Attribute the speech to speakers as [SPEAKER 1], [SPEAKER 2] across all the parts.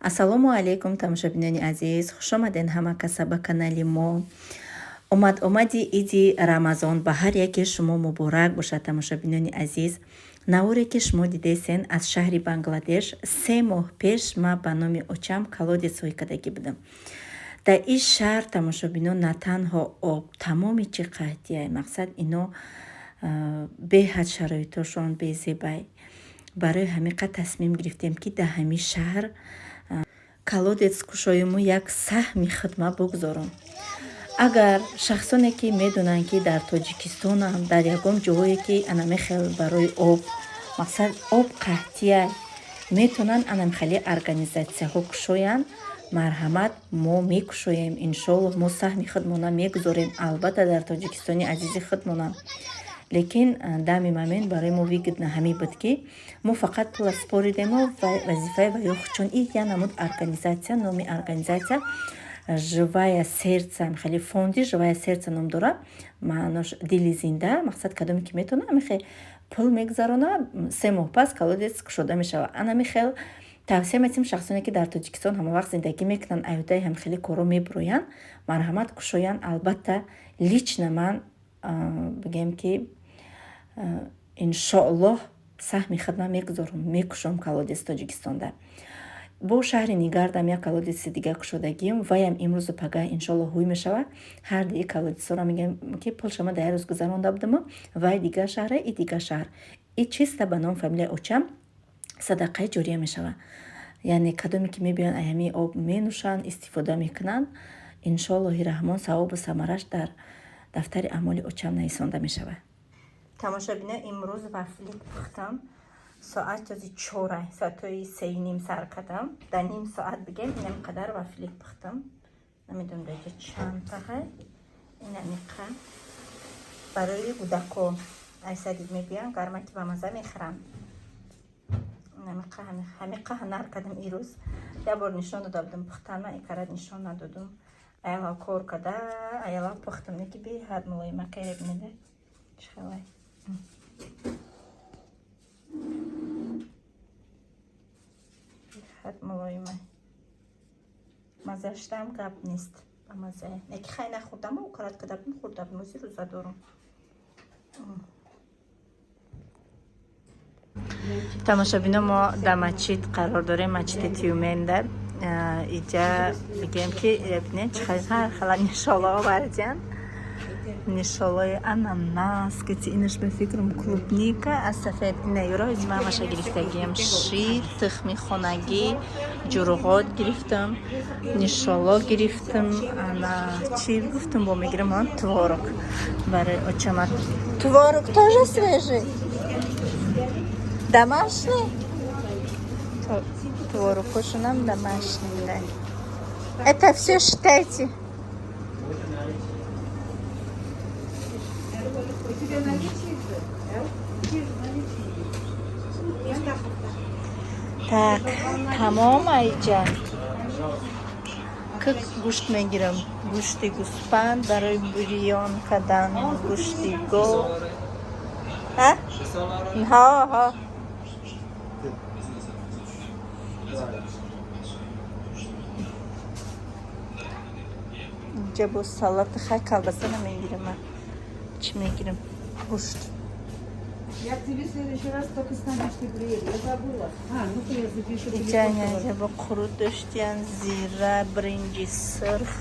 [SPEAKER 1] Ассалому алайкум, тамошобинони азиз, хушомаден ҳама каса ба канали мо. Омад омади иди Рамазон ба ҳар яке шумо муборак бошад, тамошобинони азиз. Наворе ки шумо дидесен, аз шаҳри Бангладеш. 3 моҳ пеш ма ба номи очам колодец ҳой кардагӣ будам. Дар ин шаҳр, тамошобинон, на танҳо об, тамоми чӣ қаҳтияй. Мақсад, ино беҳад шароитошон безебай. Барои ҳамин қад тасмим гирифтем, ки дар ҳамин шаҳр колодец кушоему, як саҳми хидмат бигузорам. Агар шахсоне ки медонанд, ки дар Тоҷикистонам, дар ягон ҷоҳое ки анамихел барои об, мақсад, об қаҳтия, метавонанд анамихели организатсияҳо кушоянд, марҳамат, мо мекушоем, иншоаллоҳ. Мо саҳми худмона мегузорем, албатта, дар Тоҷикистони азизи худмона. Лекин данный момент барои мо выгодно ҳамин буд, ки мо фақат пула споридему вазифаи ва ё чун ин я намуд организатсия, номи организатсия «Живая сердце», хеле фонди «Живая сердце» ном дорад, маънош дили зинда. Мақсад, кадоме ки метавона, амихе пул мегузарона, 3 моҳ пас колодец кушода мешавад. Анами хел тавсия метиҳем: шахсоне ки дар Тоҷикистон ҳамавақт зиндагӣ мекунанд, аюдаи ҳамхели корро мебуроянд, марҳамат, кушоянд. Албатта, лично ман бигем, ки иншоаллоҳ саҳми хидмат мегузорам, мекушом колодец Тоҷикистонда. Бо шаҳри Нигардам як колодеци дига кушодагием, ваям имрӯзу пагаҳ, иншоаллоҳ, ҳуй мешавад. Ҳар дии колодецҳоро мегӯям, ки пулшама дар як рӯз гузаронда будаму вай дигар шаҳра и дигар шаҳр и чиста ба ном фамилияи очам садақаи ҷория мешавад. Яъне кадоме ки мебиёянд, аями об менӯшанд, истифода мекунанд, иншоаллоҳи раҳмон, савобу самараш дар дафтари аъмоли очам нависонда мешавад. Тамошобино, имрӯз вафлик пухтам. Соат този 4-а, соатҳои 3:30 сар кардам. Дар ним соат, бигем, инам қадар вафлик пухтам. Намедонам, даҷа чандтаҳай. Инамиқа барои кӯдако ай садик мебиён, гармаки ба маза мехӯрам. Ҳамиқа ҳунар кардам ирӯз. Як бор нишон дода будам пухтанма, икарат нишон надодум. Аялав кор када, аялав пухтам, неки беҳад мулоимака. Бинеда, чӣ хелай беҳад мулоима, мазаштам гап нест, ба мазае. Неки хай нахӯрдам, укарат када будам, хӯрда будам, ози рӯза дорум. Тамошобино, мо дар масҷид қарор дорем, масҷиди Тюменда. Иҷа бигем, ки бинед, чӣ ҳар хела нишола овардиян: нишолаи ананас, кати инаш, ба фикрам, клубника аз сафед. Ина юро ҳамаша гирифтагиям: шир, тухми хонагӣ, ҷурғот гирифтам, нишоло гирифтам. Ана чӣ гуфтам, бо мегирам творог барои очамат. Творог тоже свежий, домашний творог кошунам, домашний, да. Это все считайте.
[SPEAKER 2] У тебя наличие же? А? Же наличие.
[SPEAKER 1] Так, тамом. Айҷа ки гӯшт мегирам, гӯшти гӯспанд барои бирён кардан, гӯшти гов. Ҳа, ҳа. Инҷа бо салати. Хай, колбаса намегирам ман. Чӣ мегирам? Гӯшт.
[SPEAKER 2] Я к тебе в следующий раз только с Надеждой приеду. Я забыла. А, ну-ка я запишу.
[SPEAKER 1] Иҷа инҷа бо қурут доштиян, зира, бринҷи сурх.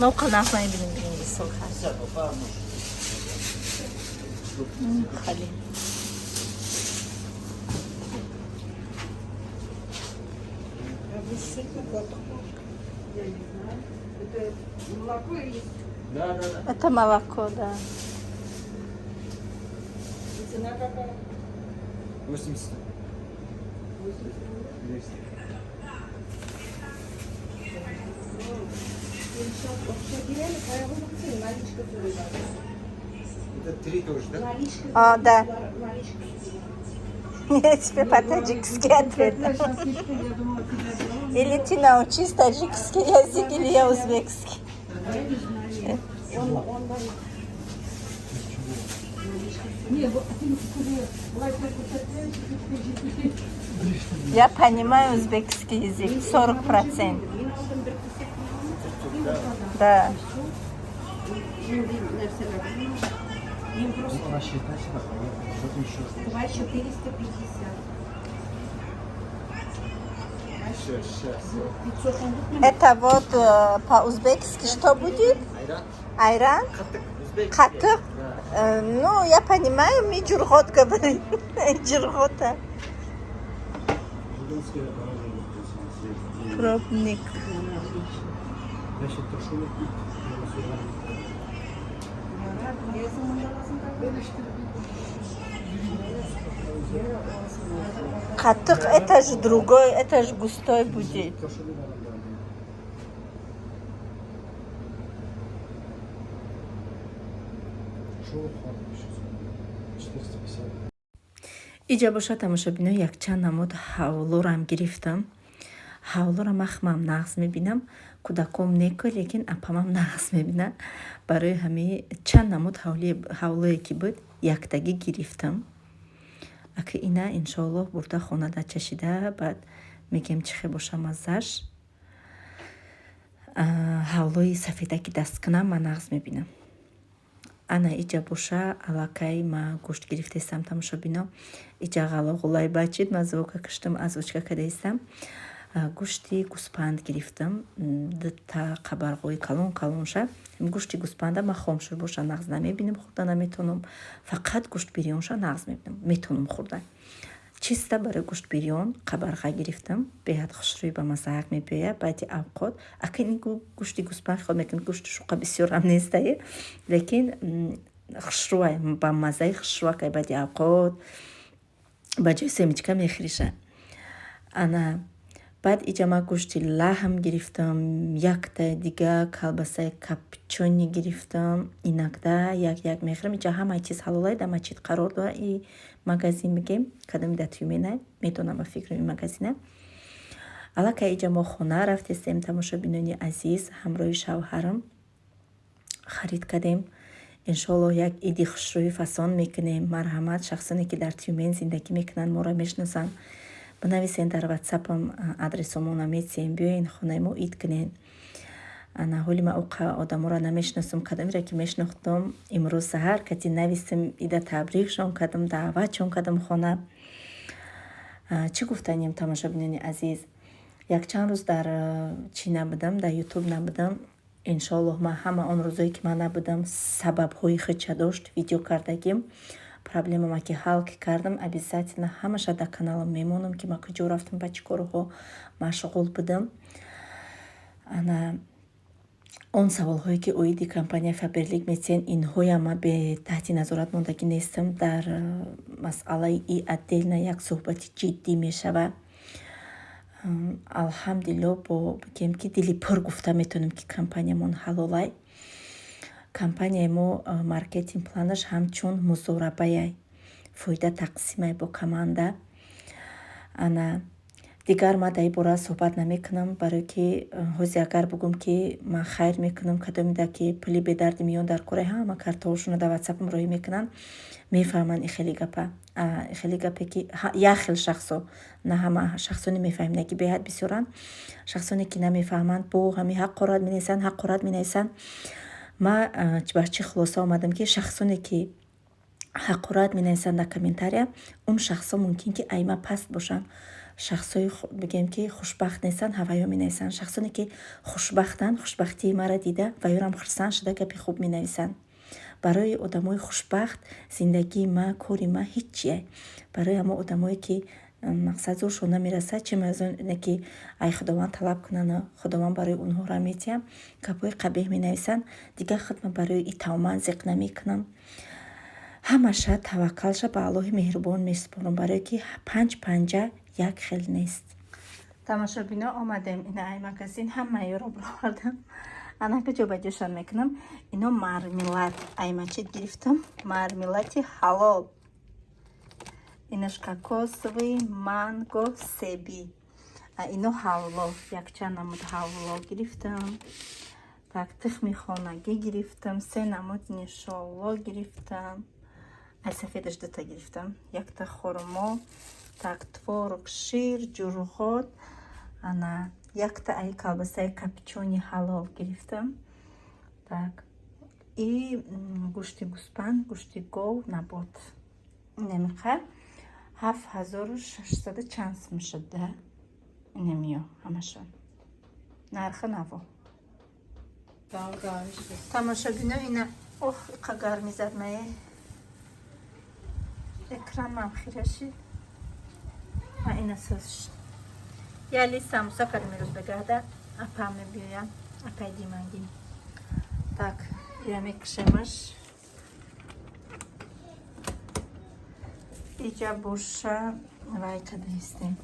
[SPEAKER 1] Ма оқал нағз намебинем, бринҷи сурх аст. Хали.
[SPEAKER 2] Я не знаю. Это молоко или
[SPEAKER 3] Да.
[SPEAKER 1] Это молоко, да.
[SPEAKER 2] И цена какая?
[SPEAKER 3] 80.
[SPEAKER 2] 80.
[SPEAKER 3] 200. Это три тоже, да?
[SPEAKER 1] А, да. Я тебе по-таджикски ответила.
[SPEAKER 2] Я думала, тебя взяла.
[SPEAKER 1] Или ты научись таджикский язык, или я узбекский.
[SPEAKER 2] Он, он говорит. Не, вот ты тебе лайк такой.
[SPEAKER 1] Я понимаю узбекский язык, 40%. Да.
[SPEAKER 3] Ну, рассчитай сюда, поехали. Что ты еще?
[SPEAKER 2] 2 450.
[SPEAKER 3] Все, сейчас.
[SPEAKER 2] 500 он.
[SPEAKER 1] Это вот по-узбекски что будет?
[SPEAKER 3] Айран?
[SPEAKER 1] Айран?
[SPEAKER 3] Қатық. Узбекский.
[SPEAKER 1] Қатық?
[SPEAKER 3] Да.
[SPEAKER 1] Ну, я понимаю, мы журғот говорим. Журғота.
[SPEAKER 3] Жигулевское мороженое.
[SPEAKER 1] Пробник.
[SPEAKER 3] Значит, тушеный пить.
[SPEAKER 1] Қатық — это же другой, это же густой будет.
[SPEAKER 3] Тушеный мороженое. Шоу 450.
[SPEAKER 1] Иҷа боша, тамошобино, якчанд намуд ҳавлорам гирифтам. Ҳавлора махмам нағз мебинам, кӯдаком неко, лекин апамам нағз мебинад. Барои ҳамин чанд намуд ҳавлое ки буд, яктагӣ гирифтам. Аки ина иншоаллоҳ бурда хонада чашида, баъд мегем, чӣ хел боша маззаш. Ҳавлои сафедаки дасткунам ман нағз мебинам. Ана иҷа боша, аллакай ма гӯшт гирифтаистам, тамошобино. Иҷа ғалоғулай бачид, ма звука киштам, озвучка кардаистам. Гӯшти гӯспанд гирифтам, дута қабарғои калон калонша. Гӯшти гӯспанда ма хомшӯрбоша нағз намебинам, хӯрда наметавонам. Фақат гӯшт бирёнша нағз мебинам, метавонам хӯрда. Чиста барои гӯшт бирён қабарға гирифтам, беҳад хушрӯй, ба маззаак мебиёяд баъди авқот. Ака ин гӯшти гӯспанд хел мекунад, гӯшти шуқа бисёрам нестае, лекин хушрӯай, ба маззаи хушрӯакай, баъди авқот ба ҷои семечка мехӯриша. Ана баъд иҷа ма гӯшти лаҳм гирифтам, якта дига колбасаи копчёный гирифтам. Инакда як як мехӯрам. Иҷа ҳамаи чиз ҳалолай, дар масҷид қарор дорад и магазин, бигем, кадоми дар Тюменай, медонам, ба фикрам, ин магазина. Аллакай иҷа мо хона рафтестем, тамошобинони азиз, ҳамроҳи шавҳарам харид кардем. Иншоаллоҳ, як иди хушрӯи фасон мекунем. Марҳамат, шахсоне ки дар Тюмен зиндагӣ мекунанд, моро мешиносанд, бинависен дар ватсапам, адресомона метиҳем, биёен хонаи мо, ид кунен. Ана ҳоли ма оқа одаморо намешиносам, кадомеро ки мешинохтам, имрӯз саҳар кати навистам, ида табрикшон кардам, даъватшон кардам хона. Чӣ гуфтанем, тамошобинони азиз, якчанд рӯз дар чӣ набудам, дар Ютуб набудам. Иншоаллоҳ, ман ҳама он рӯзое ки ман набудам, сабабҳои худша дошт, видео кардагим. Проблемама ки ҳал ки кардам, обязательно ҳамаша дар каналам мемонам, ки ман куҷо рафтам, ба чӣ корҳо машғул будам. Ана он саволҳое ки оиди компания Фаберлик метиҳен, инҳоям ман бе таҳти назорат мондагӣ нестам. Дар масъалаи и отдельно як суҳбати ҷиддӣ мешавад. Алҳамдулилло, бо бигем ки дили пур гуфта метавонем, ки компаниямон ҳалолай. Компанияи мо маркетинг планаш ҳамчун музорабаяй, фоида тақсимай бо команда. Ана дигар ман дар ин бора суҳбат намекунам, барое ки ҳозир агар бугӯм, ки ман хайр мекунам, кадомеда ки пули бедарди миён дар кора, ҳама картаҳошонро дар ватсапам роҳӣ мекунанд, мефаҳманд. И хеле гапа, хеле гапе ки як хел шахсо, на ҳама шахсоне мефаҳмида, ки беҳад бисёранд шахсоне ки намефаҳманд, бо ҳами ҳаққорат менависанд, ҳаққорат менависанд. Ма ба чӣ хулоса омадам, ки шахсоне ки ҳаққорат менависанд дар комментария, он шахсо мумкин ки айма паст бошанд, шахсҳои бигем ки хушбахт нестанд, ҳаваё менависанд. Шахсоне ки хушбахтанд, хушбахтии маро дида, ваёрам хурсанд шуда, гапи хуб менависанд. Барои одамои хушбахт зиндагии ма, кори ма ҳиччие. Барои ҳамо одамое ки мақсад зӯршон намерасад, чи мазоне ки ай Худованд талаб кунанд, Худованд барои онҳоро метиҳам, гапҳои қабеҳ менависанд. Дигар худма барои итавман зиқ намекунам. Ҳамаша таваккалша ба Аллоҳи меҳрубон месупорам, барое ки панҷ панҷа Як хел нест. Тамошобино, омадем ина ай магазин, ҳамаёро бировардам. Анака ҷобаҷошон мекунам. Ино мармелад ай мачид гирифтам, мармелади ҳалол. Инаш кокосовый, манго, себи. Ино ҳалво, якчанд намуд ҳалво гирифтам. Так, тухми хонагӣ гирифтам, се намуд нишоло гирифтам, ай сафедаш дута гирифтам, якта хурмо, так, творог, шир, ҷурғот, ана якта ай колбасаи копчёный ҳалол гирифтам. Так, и гӯшти гӯспанд, гӯшти гов, набот. Инамиқа 7600 чанд сум шуда. Инамиё ҳамашон нархи наво. Тамошобино, ина, ох, иқа гарми зад мае, экранмам хира шид. Ма ина соз шид. Яли самуса кардем ирӯз бегоҳда, апа мебиёям, апай димангин. Так, ира мекушемаш. Иҷа боша вай кадаистем,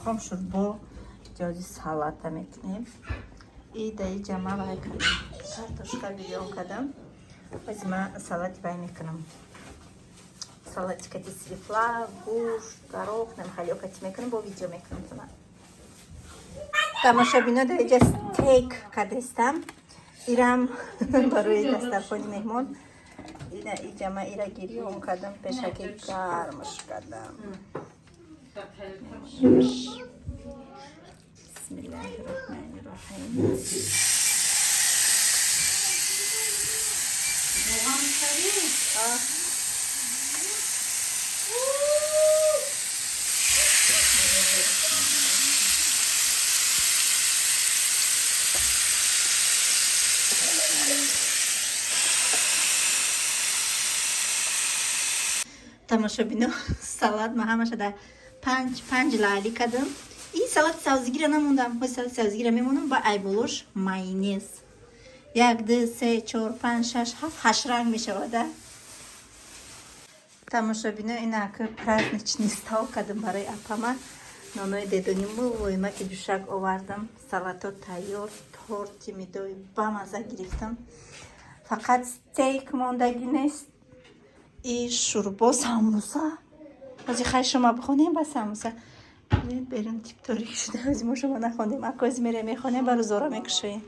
[SPEAKER 1] хом шурбо, ҷози салата мекунем. И да иҷа ма вай кардам, картошка бирён кардам. Бози ма салати вай мекунам, салати кати свекла, гӯшт, горох, намхалиё кати мекунам, бо видео мекунам туна. Тамошобино, дар иҷа стейк кадестам, ирам барои дастархони меҳмон. Ина иҷа ма ира гирён кардам, пешаки гармш кардам. Бисмиллаҳи роҳмани роҳим.
[SPEAKER 2] Равған сари.
[SPEAKER 1] Тамошобино, салат ма ҳамаша дар панҷ панҷ лаъли кардам. И салати сабзигира намондам, ҳои салати сабзигира мемонам. Ба айболош майонез. Як, ду, се, чор, панҷ, шаш, ҳафт, ҳашт ранг мешавада. Тамошобино, инака праздничный стол кардам барои апама. Нонои дедони мулоима ки ҷӯшак овардам, салато тайёр, торти медои бамаза гирифтам. Фақат стейк мондагӣ нест и шурбо, самбуса. Ҳозир хай шумо бихонем, ба самбуса. Берун тип торик шуда, ҳозир мо шумо нахондем. Акози мерем, мехонем, ба рӯзора мекушоем.